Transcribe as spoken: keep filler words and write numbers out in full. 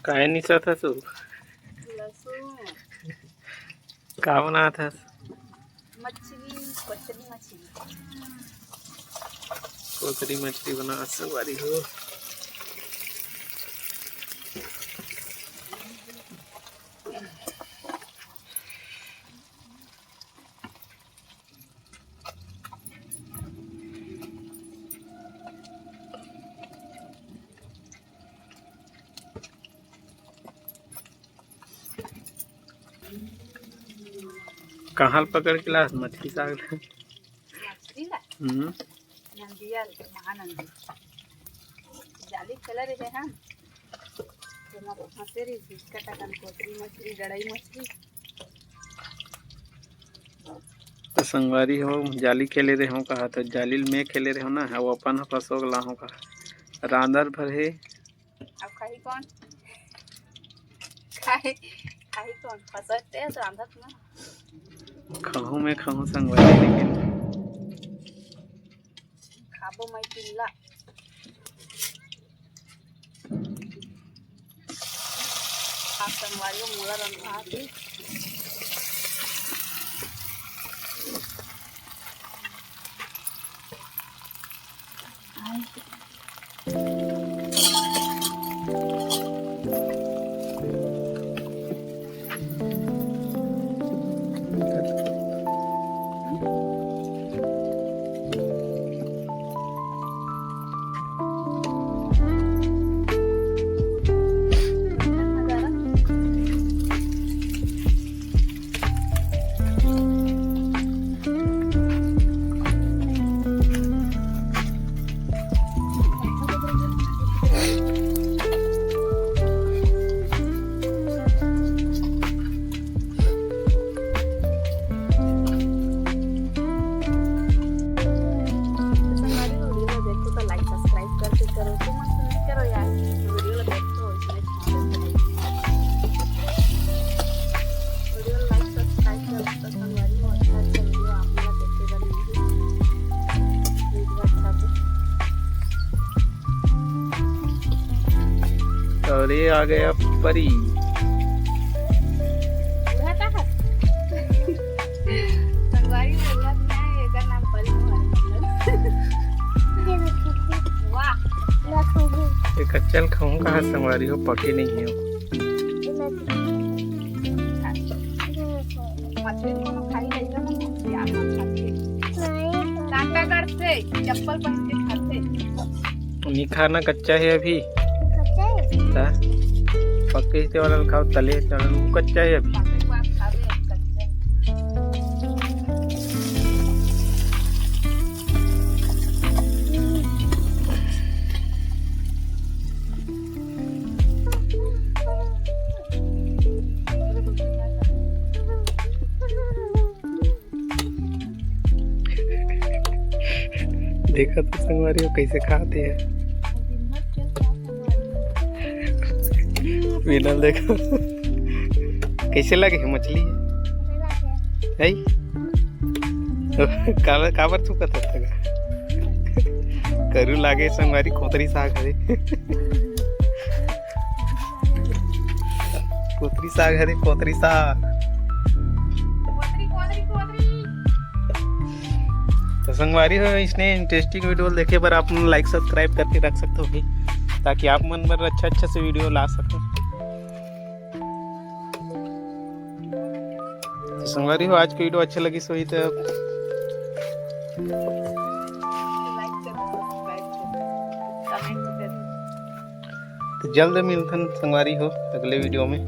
काय निसत हस ओ? लहसुन। का बनात हस? मछली, कोतरी मछली। कोतरी मछली बनात हस संगवारी हो। कहाँ ल पकड़ के लास मछली साग ल? मछली ला? हम्म। नंदिया ल, महानंदी। जाली खेले रहे हम। तेमा फंसे रही, बिस्कट अकन कोतरी मछली, गड़ई मछली। तो संगवारी हो, जाली खेले रहे हो कहा, तो जाली ल मैं खेले रहे हो ना, वो अपन ह फंसो ला हो कहा। रांदर भर हे। अब खाही कौन? खाही, खाही कौन? फंसते हैं तो रांधत ना। खाहूं मैं, खाहूं संगवारी, लेकिन खाबो मैं पिल्ला। आप संगवारी हो, मोला रंधा के। संगवारी हो, video ला देखो तो like subscribe कर दे करो, तुम मत नहीं करो यार, video ला देखो, इसमें video ला like subscribe करो तो संगवारी हो, अच्छा अच्छा video आप लोग देखते बने video अच्छा से। और ये आ गया परी। उड़ाता है। संगवारी में उड़ात नहीं है, एकर नाम परी मोहन मतलब। वाह। ये कच्चा ल खाऊं कहा संगवारी हो, पके नहीं है। मछली कोनो खाई लइका मन प्यार से खाथे। कांटा काटथे, चप्पल पहन के खाथे। नहीं खाना, कच्चा है अभी। कच्चा है? ता? पके ते वाला खाओ, तले ते वाला, वो कच्चा है अभी। पके के बाद खाबे, कच्चा। देखा तो संगवारी हो कैसे खाते हैं। विनल देखो कैसे लगे है मछली है? काबर काबर चुका था? करू लागे संगवारी, कोतरी साग हरे। कोतरी साग हरे, कोतरी साग। तो संगवारी हो, इसने इंटरेस्टिंग वीडियो देखे बर आप मन लाइक सब्सक्राइब करके रख सकते हो भाई, ताकि आप मन बर अच्छा अच्छा से वीडियो ला सकूं। तो संगवारी हो, आज की वीडियो अच्छा लगी सो ही तो तो जल्द मिलथन संगवारी हो अगले वीडियो में।